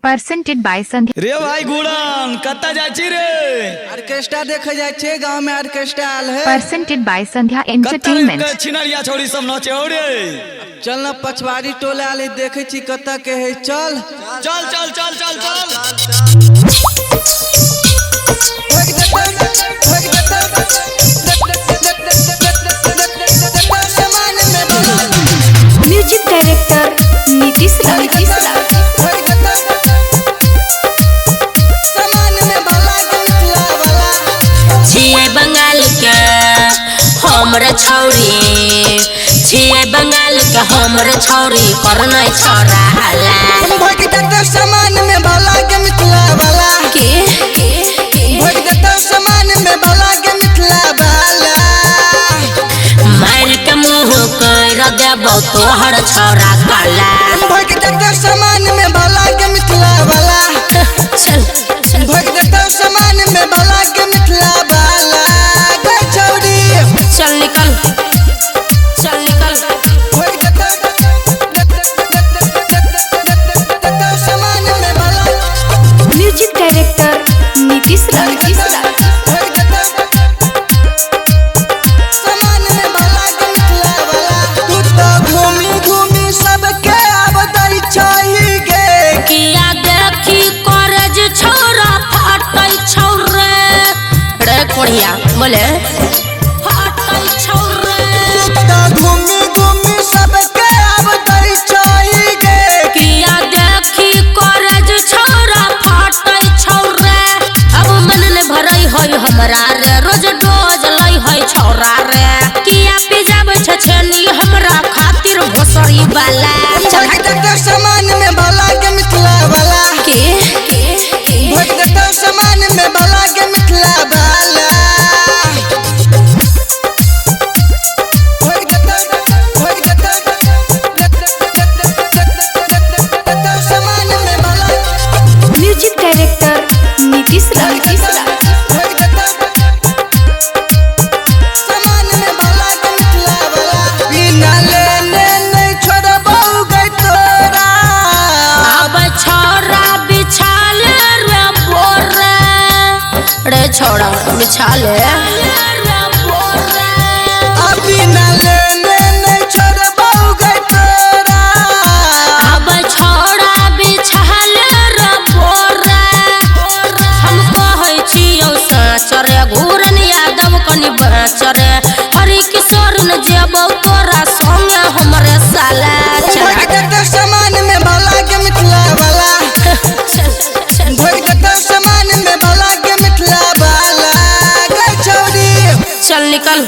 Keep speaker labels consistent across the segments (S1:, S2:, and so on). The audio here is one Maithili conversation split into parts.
S1: Presented by Sandhya.
S2: रे भाई गुड़न कतऽ जाइ छी रे?
S3: ऑर्केस्ट्रा देखे जाइ छै, गाँव में ऑर्केस्ट्रा आयल है।
S1: Presented by Sandhya
S2: कतऽ
S1: Entertainment.
S2: छिनरिया छौरी सब नचे हो रे?
S3: चल न, पछवाड़ी टोला आयल है, देखे छी कतऽ के है, चल।
S2: चल चल चल चल चल।
S4: म्यूजिक डायरेक्टर नीतीश राज।
S5: छियै बंगाल के हमर छौरी, छियै बंगाल के हमर छौरी, करनै छौरा हला।
S3: सामान में भला के मिथिला वाला।
S5: के?
S3: भोग देतौ सामान में भला के मिथिला वाला।
S5: मार के मुँह कर देबौ तोहर छौरा काला।
S3: भोग देतौ सामान में भला के मिथिला वाला।
S5: चल चल।
S3: भोग देतौ सामान में भला के मिथिला वाला गै छौरी।
S5: चल निकल, चल निकल।
S3: भोग देतौ सामान में भला।
S4: म्यूजिक डायरेक्टर नीतीश राज।
S3: भोग देतौ सामान में भला के मिथिला वाला। तू तो घूमी घूमी सबके आब दै छही गे।
S5: किया देखी करज छौरा फाटै छौ रे, रे कोढ़िया बोले फाटै छौ रे।
S3: तू तो घूमी घूमी सबके आब दै छही गे।
S5: किया देखी करज छौरा फाटै छौ रे। अब मन ने भरै है हमरा रे, रोज डोज लै है छौरा रे। किया पिजाबै छै छेनी हमरा खातिर भोसड़ी वाला। चल।
S3: भोग देतौ सामान में भला के मिथिला वाला।
S5: के?
S3: भोग देतौ सामान में भला के मिथिला वाला। भोग देतौ, भोग देतौ, देतौ सामान में भला।
S4: म्यूजिक डायरेक्टर नीतीश राज।
S3: भोग देतौ सामान में भला के मिथिला वाला। बिना लेने नहीं छोड़बौ गै तोरा।
S5: अब छौरा बिछाले रे बोरे, रे छौरा बिछाले रे बोरे।
S3: बिना लेने नहीं छोड़बौ गै तोरा।
S5: अब छौरा बिछाले रे बोरे। हम कहै छियौ साँच रे, घूरन यादव कनि बाँच रे। हरि किशोर न जेबौ तोरा संगे हमरे साला। चल।
S3: भोग देतौ सामान में भला के मिथिला वाला।
S5: चल चल।
S3: भोग देतौ सामान में भला के मिथिला वाला गै छौरी।
S5: चल निकल।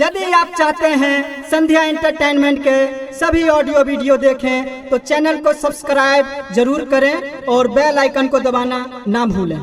S6: यदि आप चाहते हैं संध्या एंटरटेनमेंट के सभी ऑडियो वीडियो देखें तो चैनल को सब्सक्राइब जरूर करें और बेल आइकन को दबाना ना भूलें।